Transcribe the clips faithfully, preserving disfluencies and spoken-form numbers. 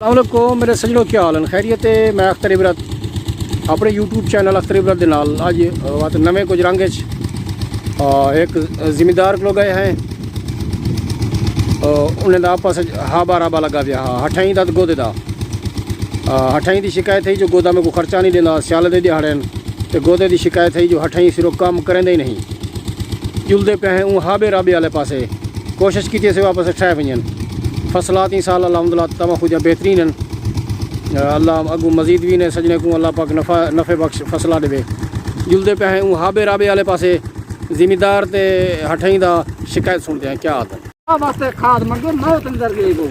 السلام علیکم میرے سجنوں، کیا حال ہیں؟ خیریت ہے؟ میں اختر عبرت، اپنے یوٹیوب چینل اختر عبرت دے نال اج وت نویں کچھ رنگ اچ، آ، ایک زمیندار کولوں گئے ہیں۔ آ، انہیں دا آپس اچ ہابا رابا لگا پیا ہا، ہٹھائیں دا تے گودے دا۔ آ، ہٹھائیں دی شکایت ہے جو گودا میکوں خرچہ نہیں ݙیندا، سیالے دے ݙیہاڑے ہن تے گودے دی شکایت ہے جو ہٹھائیں سرو کم کریندا ہی نہیں۔ جلدے پئے ہیں اوں ہابے رابے آلے پاسے۔ کوشش کیتی اسے واپس ٹھہر ونڄن۔ فصلات ایں سال الحمدللہ تمام خوجا بہترین ہن۔ اللہ اڳوں مزید وی نے سڄݨے کوں اللہ پاک نفع، نفع بخش فصلہ ݙیوے۔ جلدے پئے ہیں اوں ہابے رابے آلے پاسے، زمیندار تے ہٹھائیں دا شکایت سݨدے ہیں۔ کیا حال ہے؟ آ واسطے کھاد منگے، موت نظر گئی کو۔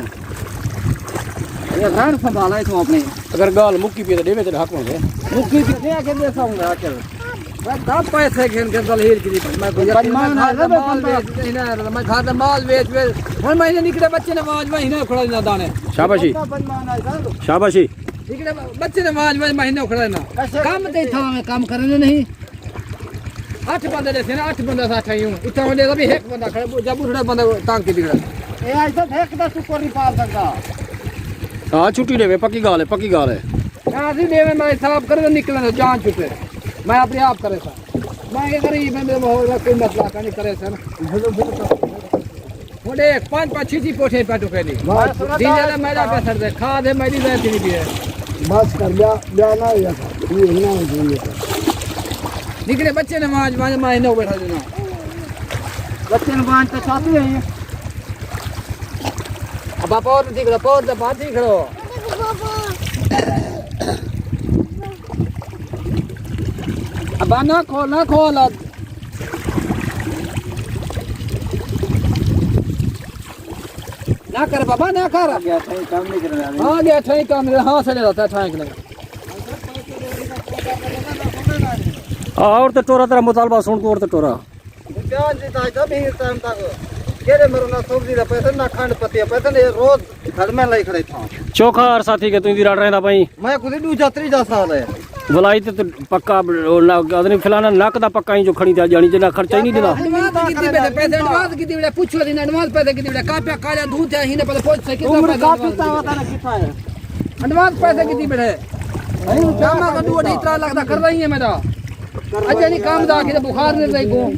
یہ رہن سنبھالا اتھوں اپݨی۔ اگر ڳالھ مکی پئی ہے تاں ݙیوے تے حق ہوندے۔ مکی پئی ہے کہ ݙیساں ہوندا آخر۔ میں دس پیسے گھن کے ذلیل کیتی، میں کوئی یقین، میں بےمان گھر ہے، دا مال بندہ۔ ویچ، میں گھر دا مال ویچ، ویچ۔ ہݨ میں انہیں نکڑے بچے نے آواز میں انہیں کھڑا نہ دانے۔ شاباشی۔ بندہ بےمان ہے سر۔ شاباشی۔ نکڑے بچے نے آواز میں انہیں کھڑا نہ۔ کم تے تھا میں کم کرنے نہیں۔ اٹھ بندے ݙیسے نا، اٹھ بندے ساٹھ آئیوں۔ اتنا ونڈے دا بھی ایک بندہ کھڑا، جب اٹھڑا بندہ تانگ کی بگڑا۔ اے ایسا ایک دا سپر نہیں پال سکدا۔ ہاں، چھٹی ݙیوے، پکی ڳالھ ہے، پکی ڳالھ ہے۔ ہاں، اسی ݙیوے میں حساب کرے نکلے نا، جان چھٹے۔ میں اپنے آپ کرے سا۔ میں یہ غریب ہے، میرے ماحول میں کوئی مسئلہ کا نہیں کرے سا۔ ہݨ ݙیکھ، پنج پنج چھی چھی پوٹھے پہ ٹکے دی۔ بس۔ دین دا میلہ پہ سر دے، کھا دے، میری زیادتی نہیں بھی ہے۔ بس کر، ٻیا، ٻیا نہ ہویا کر۔ یہ نہ ہو جائیں گے۔ نکڑے بچے نے مانج، مانج، مانج نہ بیٹھا دینا۔ بچے نے مانج تو چاہتے ہیں۔ اب آپ اور دیکھ لو، اور دبا دیکھ لو۔ ابا نہ کھول، نہ کھول۔ نہ کر بابا، نہ کر۔ آ ڳیا ٹھائیں کم نہیں کرنا۔ آ ڳیا ٹھائیں کم نہیں، ہاں، سڑے رہتا ہے ٹھائیں کنے۔ ہاں، اور تے ٹورا تیرا مطالبہ سُݨ کو، اور تے ٹورا۔ جان جی تاج دا مہین ٹائم تک کیڑے مرو نہ سبزی دا پیسے، نہ کھنڈ پتی دا پیسے، یہ روز گھر میں لائی کھڑے تھا۔ چوکھا عرصہ تھی کہ توں دی رڑ رہندا پئی۔ میں کوئی ݙوجھا تریجھا سال ہے۔ ولائی تے تو پکا ب-، او نہ، آدمی فلانا نک دا پکا ہی جو کھڑی تے ڄاݨی جنہاں خرچہ ہی نہیں ݙیندا۔ ایڈوانس کیتی بیٹھے، پیسے ایڈوانس کیتی بیٹھے، پچھو دی ایڈوانس پیسے کیتی بیٹھے، کاپیا کالا دودھ تھیا ہی نے پتہ پہنچ سکے عمر کتنا کافی پیسے۔ تھا، پتہ نہ کتنا ہے۔ ایڈوانس پیسے کیتی بیٹھے۔ کام آ ݙو ݙی ترا لڳدا کر رہی ہے میرا۔ اڄ نہیں کام دا آکھے بخار نے رہی کو۔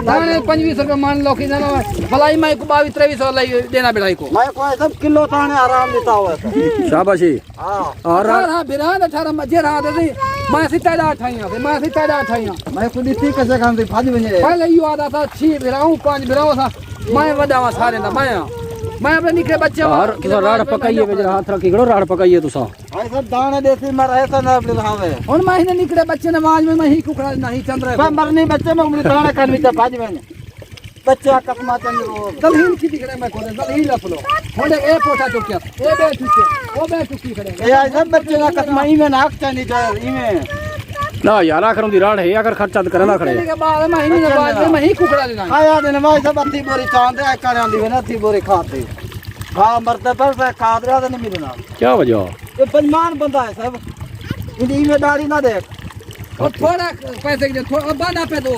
دانے پنجویس روپے من لوکی جانا۔ بلائی میں کو ٻاویس تریویس سو لائی ݙینا بڑھائی کو۔ میں کوئی سب کلو دانے آرام دیتا ہوا ہے۔ شاباشی۔ ہاں۔ اور اٹھارہ بھرا، اٹھارہ مجھے رہا دے دی۔ میں ستا ڈا ٹھائیاں سے، میں ستا ڈا ٹھائیاں۔ میں کو ݙتی کسے کھان دی بھڄ ونڄے۔ پہلے یو آدا تھا، چھی بھراؤں، پنج بھراؤں تھا۔ میں وݙا واں سارے دا، میں ہاں۔ میں اپݨے نکے بچے اور واں، تساں راڑ پکائی ہے، وچ ہاتھ رکھی کھڑو، راڑ پکائی ہے تساں۔ بھائی صاحب، دانے دیسی مر ایسا نہ اپݨے رہاوے۔ ہݨ میں ہی نکڑے بچے نے مانج میں، میں ہی ککڑا نہیں چندرا۔ پر مرنی بچے میں اپݨے دانے کر وچ بھڄ ونڄ۔ بچہ قسمہ چنگی رو۔ ذلیل کی دکھڑے میں کھولے، ذلیل اصلو۔ ہݨ اے پوٹا چکیا، اے بے چکے، او بے چکی کھڑے۔ اے آج سب بچے دا قسمہ ایویں نہ حق چاہنی چاہے، ایویں۔ نہ یار، آخر دی راڑ ہے، آخر خرچہ تے کرنا کھڑے۔ کے بعد میں ہی نہ بعد میں ہی ککڑا لینا۔ آیا دے نماز سب اتھی بوری چاند ہے، کر آندی ہے نا، اتھی بوری کھاتے۔ ہاں، مرتے پر سے کھاد رہا تے نہیں ملنا۔ کیا وجہ؟ یہ بےمان بندہ ہے صاحب۔ ایندی ایویں داڑھی نہ دیکھ۔ اور تھوڑا پیسے کے، تھوڑا بند آپ دو۔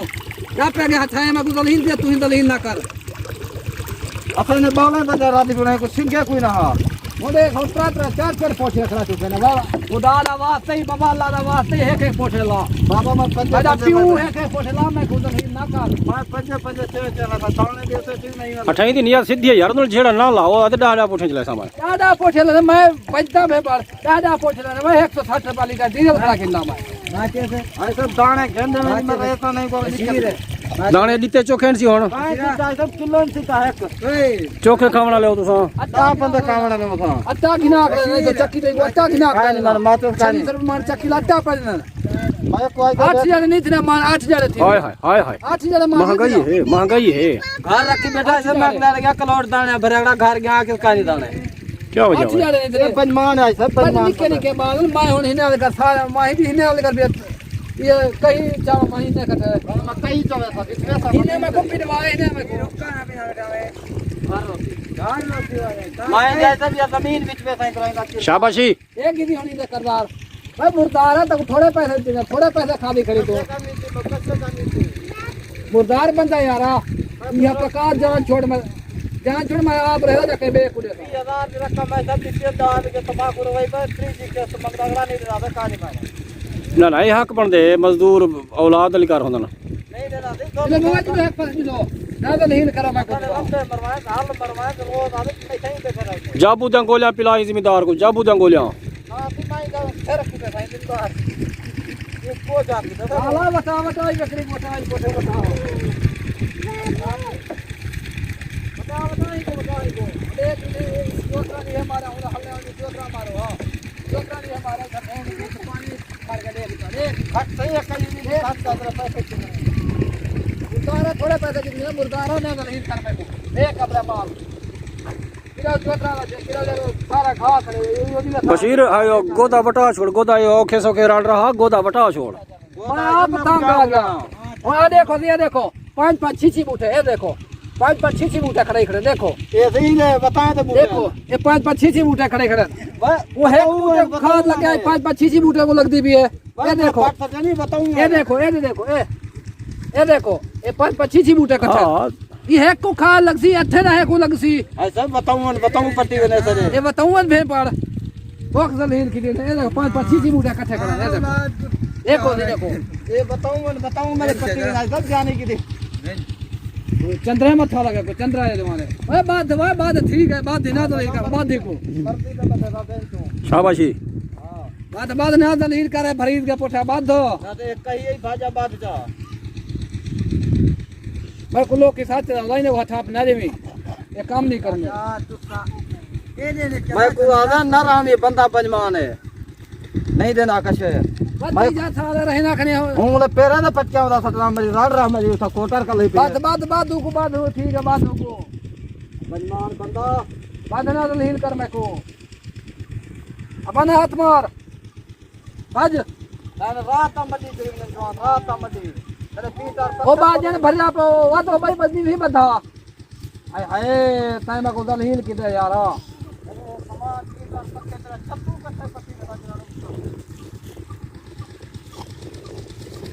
آپ کے ہتھائیں میں کو ذلیل دے، تو ہی ذلیل نہ کر۔ اصل نے بالاں دا جرا دی بنائے کو سنگے کوئی نہ ہا۔ وہ دیکھ، ہو ترا ترا چار چار پوٹھے کھڑا چکے نا بابا۔ خدا دا واسطہ ہی بابا، اللہ دا واسطہ ہی ایک ایک پوٹھے لا۔ بابا میں پنجے ادا پنجے پیو میں ایک ایک پوٹھے لا، میں کو ذلیل نہ کر۔ میں پنجے پنجے چھ چھ لا، تانے دے سے ٹھیک نہیں ہے۔ اٹھائیں دی نیت سدھی ہے یار، انہوں جھیڑا نہ لاؤ، ادے ڈاہ ڈاہ پوٹھے چلے سامان۔ ݙاہ ݙاہ پوٹھے لڳے، میں پڄدا پئے بار، ݙاہ ݙاہ پوٹھے لڳے، میں ہک سو سٹھ روپے لیٹر ڈیزل بھرا گھندا میں۔ ہاں، کیسے؟ ہاں، سب دانے گھندے میں، میں ایسا نہیں کو نکل۔ دانے ݙتے چوکھے سی ہݨ۔ ہاں، ݙتا سب کلو سی تا ہک۔ چوکھے کھاوݨ والے ہو تساں۔ اٹا بندے کھاوݨ والے ہو تساں۔ اٹا گھنا کے، چکی تے اٹا گھنا کے۔ کھاوݨ والے ماتو کھاوݨ۔ چالیس روپے من چکی لاٹا پڑنا۔ میں کوئی اٹھ جڑے نہیں تھے، مان اٹھ جڑے تھے۔ ہائے ہائے، ہائے ہائے۔ اٹھ جڑے مان مہنگائی ہے، مہنگائی ہے۔ گھر رکھی بیٹھا سے، میں لڑ گیا کلوڑ دانے، بھرے اڑا گھر گیا کس کانی دانے۔ کیا وجہ اٹھ ہے؟ جڑے نہیں تھے۔ یہ بےمان ہے سب، بڑے بےمان نکے بندے۔ نکے بال، میں ہن ہنے والے گھر سارا، میں بھی ہنے والے گھر بھی، یہ کہیں چاو میں ہنے کٹے۔ میں کہیں چاو ایسا، اس میں ایسا ہنے میں کو پٹوائے، ہنے میں کو۔ میں جیسا بھی زمین بچ میں سائیں کرائیں گا۔ شاباشی۔ اے گھدی ہونی دے کردار۔ بھائی مردار ہے، تاکوں تھوڑے پیسے ݙیندے، تھوڑے پیسے کھا لی کھڑی تو۔ مردار بندہ یارا، یہ پکا جان چھوڑ میں۔ جان چھوڑ، میں آپ رہا جا کے بے کلے۔ ویہہ ہزار دی رقم میں سب ݙتی، دان کے تماکو روائی پئے، تریجھی قسط منگدا، اگلا نہیں ݙیندا، کہاݨی پئے۔ نہ، نہ، اے حق بݨدے، مزدور اولاد آلی کر ہوندن۔ نہیں ݙیندا، نہیں، دو ݙیندا، موج میں حق پس ݙیندا۔ نہ ذلیل کرا میں کچھ۔ ہفتے مروائے، سال مروائے، روز آندے، میں صحیح تے پھر آئے۔ جابو دیاں گولیاں پلائیں زمیندار کوں، جابو دیاں گولیاں۔ ہاں، اسی مائی دا پھر کیتے سائیں زمیندار۔ یہ کو جان کے، سالا وٹا، وٹا، ہی بکری وٹا، ہی کوٹھے وٹا۔ بتا، بتا، ان کو بتا، ان کو۔ دیکھ، یہ، یہ، یہ دوسرا نہیں ہے ہمارا، ہمارا ہم نے جو دوسرا مارو، ہاں۔ دوسرا نہیں ہے ہمارا، گھر ہے نہیں، تو پانی مار کے دیکھ، دیکھ۔ حق صحیح ہے، کہیں نہیں، دیکھ۔ حق کا طرف پیسے کتنے ہیں؟ مردارا تھوڑے پیسے کتنے ہیں، مردارا نہ ذلیل کر میکوں۔ دیکھ اپنا مال۔ کلو دوسرا نہ دے، کلو لے لو، سارا گھاس ہے، یہ، یہ بھی بشیر، ہائے، او گودا وٹا چھوڑ، گودا یہ اوکھے سوکھے رل رہا، گودا وٹا چھوڑ۔ میں آپ تنگ آ گیا۔ ہن اے ݙیکھو، اے ݙیکھو، پنج پنج چھی چھی بوٹے، اے ݙیکھو، پنج پنج چھی چھی بوٹے کھڑے کھڑے، ݙیکھو۔ اے صحیح نے، بتائیں تے بوٹے۔ ݙیکھو، اے پنج پنج چھی چھی بوٹے کھڑے کھڑے۔ بس، او ہک بتاؤں بوٹے میں، کھاد بتاؤں لڳا، میں۔ پنج پنج چھی چھی بوٹے کوں لڳدی پئی ہے۔ بس اے میں ݙیکھو۔ پٹ سٹے نہیں، بتاؤں میں۔ اے ݙیکھو، اے ݙیکھو، اے۔ اے ݙیکھو، اے پنج پنج چھی چھی بوٹے کٹھے۔ ہاں۔ اے ہک کوں کھاد لڳسی، اتھے دا ہک کوں لڳسی۔ اے سب بتاؤں، بتاؤں پٹی ونے سارے۔ اے بتاؤں بھے پڑ۔ بہت ذلیل کیتے نے، اے ݙیکھو، پنج پنج چھی چھی بوٹے کٹھے کھڑے، اے ݙیکھو۔ اے کو، اے ݙیکھو۔ اے بتاؤں، بتاؤں میرے پتی نے سب جانے کی دے۔ چندرا متھا لگا کو، چندرا اے دیوانے۔ اے بات، اے بات ٹھیک ہے، بات دینا تو ایک بات دیکھو۔ شاباشی۔ بات، بات نہ ذلیل کرے، فرید کے پٹھا بات دو۔ نہ تو ایک کہی ہی بھاجا بات جا۔ میں کو لوگ کے ساتھ لائی نے وہ ٹھاپ نہ دیویں۔ اے کام نہیں کرنے۔ میں کو آدھا نہ رہا، یہ بندہ بنجمان ہے۔ نہیں دینا کچھ۔ بس میں جا سارے رہنا کھنے ہو۔ ہوں لے پیرا دا پٹکا ہوتا ستنا، میری راڑ رہا، میری اتھا کوٹر کا لئی پیا۔ بات، بات، بات دو کو، بات دو، ٹھیک ہے، بات دو کو۔ بنجمان بندہ۔ بات نہ ذلیل کر میکوں۔ ابا نے ہاتھ مار۔ بھج۔ نہ، نہ، رات آ مڈی کریم نے جوان، رات آ مڈی۔ تیرے پیٹر او با جن بھریا پو، وا تو بھائی بدی نہیں بدھا۔ ہائے ہائے، تائیں میں کو ذلیل کیتے یارا۔ او سامان پیٹر پکے تیرا چھتو کٹھے پتی میرا جنانو۔